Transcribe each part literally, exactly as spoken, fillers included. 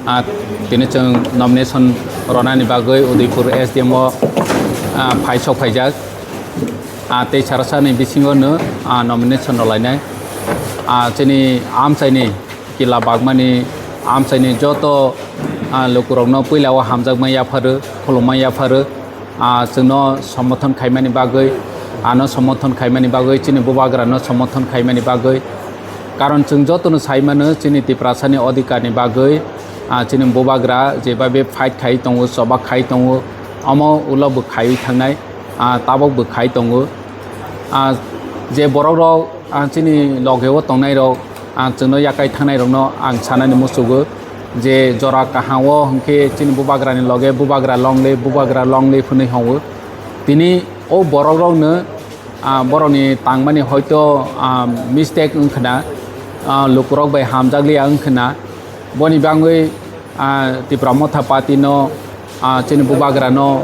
Ah, tini chwng nomination rwnani bagwi Udaipur S D M o, ah, phai sok phaijak. Ah, tei sarasani bisingo no, ah, nomination rwlainai. Ah, chini amchaini kila bagmani amchaini joto, ah, lukurokno puila o hamjakma yapharu, khulumma yapharu. Ah, chwngno somothon khaimani bagwi, ano somothon khaimani bagwi, chini bubagrano somothon khaimani bagwi. Karon chwng jotono sai mano, chini Tiprasani odhikarni bagwi, ah, chini bubagra jebabe fight khai tongo, choba khai tongo, omo ulo bo khaiwi thangnai, ah, tabok bo khai tongo. Ah, je borokrok, ah, chini logeo tongnairok, ah, chwngno yakai thangnairokno ang sanani muchugo je jora kaham o hwnkhe chini bubagrani loge bubagra longle, bubagra longle hwnwi hwngo. Tini o borokrokno, ah, borokni tangmani hoito, ah, mistake wngkhwna, ah, lukurok bai hamjakliya wngkhwna. Boni bagwi, ah, Tipra Motha Party no, ah, chini bubagra no,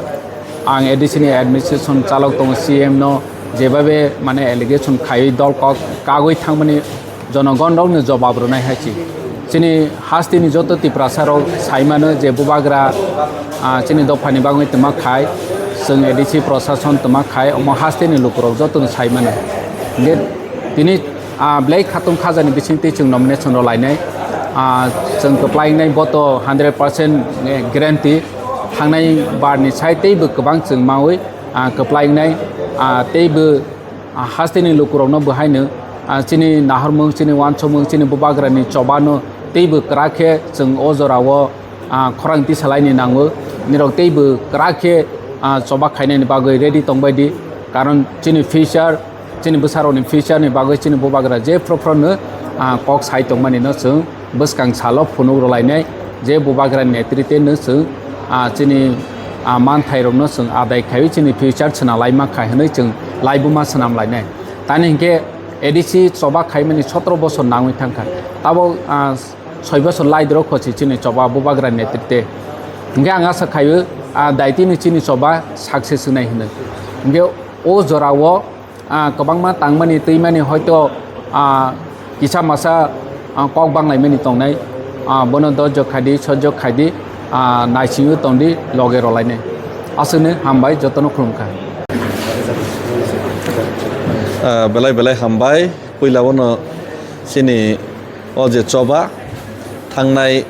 ang A D C ni administration chalok tongo, C M no jebabe mane allegation khaiwi dol kok kagwi thangmani jonogon rokno jobab rwnai hai se. Chini hasteni joto Tiprasa rok sai mano je bubagra, ah, chini dophani bagwi twma khai, chwng A D C prosason twma khai, omo hasteni lukurok jotono sai mano. Hingke tini, ah, belai khatong khajani bisingtwi chwng nomination rw lainai. Ah, chwng kwplai wngnai bo to hundred percent guarantee. Thangnai barni sai teibo kwbang chwng maui, ah, kwplai wngnai, ah, teibo, ah, hasteni lukurokno bo haino, ah, chini nahormung, chini wansukmung, chini bubagrani chobano teibo kwrak khe chwng o jorao, ah, khorang tisalaini nango. Nirok teibo kwrak khe, ah, choba khainani bagwi ready tongbai di. Karon chini future, chini bwsarokni future ni bagwi chini bubagra je phro phro no, ah, kok sai tongmani no chwng bwskang salo phunuk rwlainai je bubagra netrite no chwng, ah, chini, ah, manthairokno chwng adai khaiwi chini future swnam laima khai hwnwi chwng laibuma swnam lainai. Tani hinkhe A D C choba khaimani sotro bosor nangwi thangkha. Tabok, ah, soi bosor laidrok khosi chini choba bubagra netrite. Hinkhe ang asa khaio, ah, daitini chini choba success wngnai hwnwi. Hinkhe o jorao, ah, kwbangma tangmani twimani hoito, ah, kisa masa, ah, kok banglaimani tongnai. Ah, bono dojjo khaidi, sojjo khaidi, ah, naisingwi tongdi, loge rwlainai. Aswkno hambai, jotono khulumkha. Ah, belai belai hambai. Puila bono chini o je choba thangnai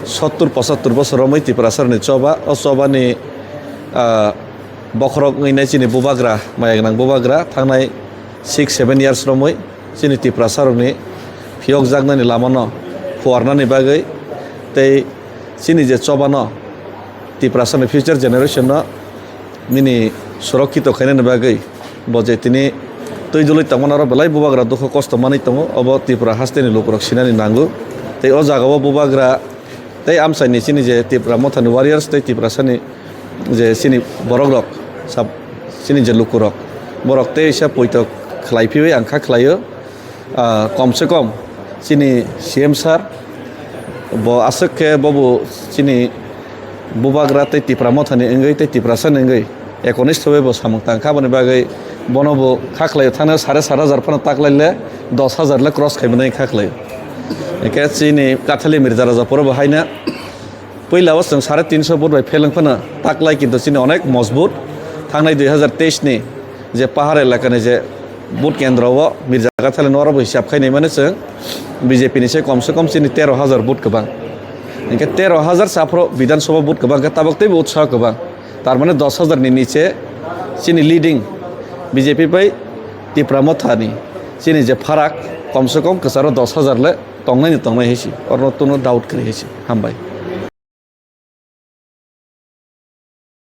sottur pochattur bosor romwi Tiprasarni choba, o chobani, ah, bokhorok wngnai chini bubagra, maya gwnang bubagra thangnai six seven years romwi chini Tiprasarokni phiyokjaknani lamano phuarnani bagwi tei chini je chobano Tiprasarni future generation no nini surokkito khainani bagwi bo je tini twi dului tongmani oro belai bubagra dukhu kosto manwi tongo, obo Tripura hasteni lukurok sinani nango. Tei o jagao bubagra tei amchaini chini je Tipra Mothani warriors tei Tiprasani je chini borokrok, sab-, chini je lukurok, borok teisa poito khlai phiwi ang kha khlaio. Ah, kom se kom chini C M sir bo aswk khe bobo chini bubagra tei Tipra Mothani wngwi tei Tiprasani wngwi ekonistho bai bo samung tang kha, aboni bagwi bono bo kha khlaio, thangna sare sat hajar phano taklaile dos hajar le cross khaimani kha khlaio. Hingkhe chini Kathali Mirza Rajapuro bo haina Puila o chwng sare tinso vote bai pheleng phano taklai, kintu chini onek mojbut. Thangnai dui hajar teis ni je pahar elakani je vote kendro o Mirza Kathali no oro bo hisab khai naimani chwng B J P ni se kom se kom chini tero hajar vote kwbang. Hinkhe tero hajar sa phoro Bidhan Sabha vote kwbang khe tabok teibo utsaho kwbang. Tar mane dos hajar ni niche chini leading B J P bai Tipra Motha ni chini je pharak kom se kom kwcharo dos hajar le tongnai ni tongnai hai se. Oro no tungno doubt kwrwi hai se. Hambai.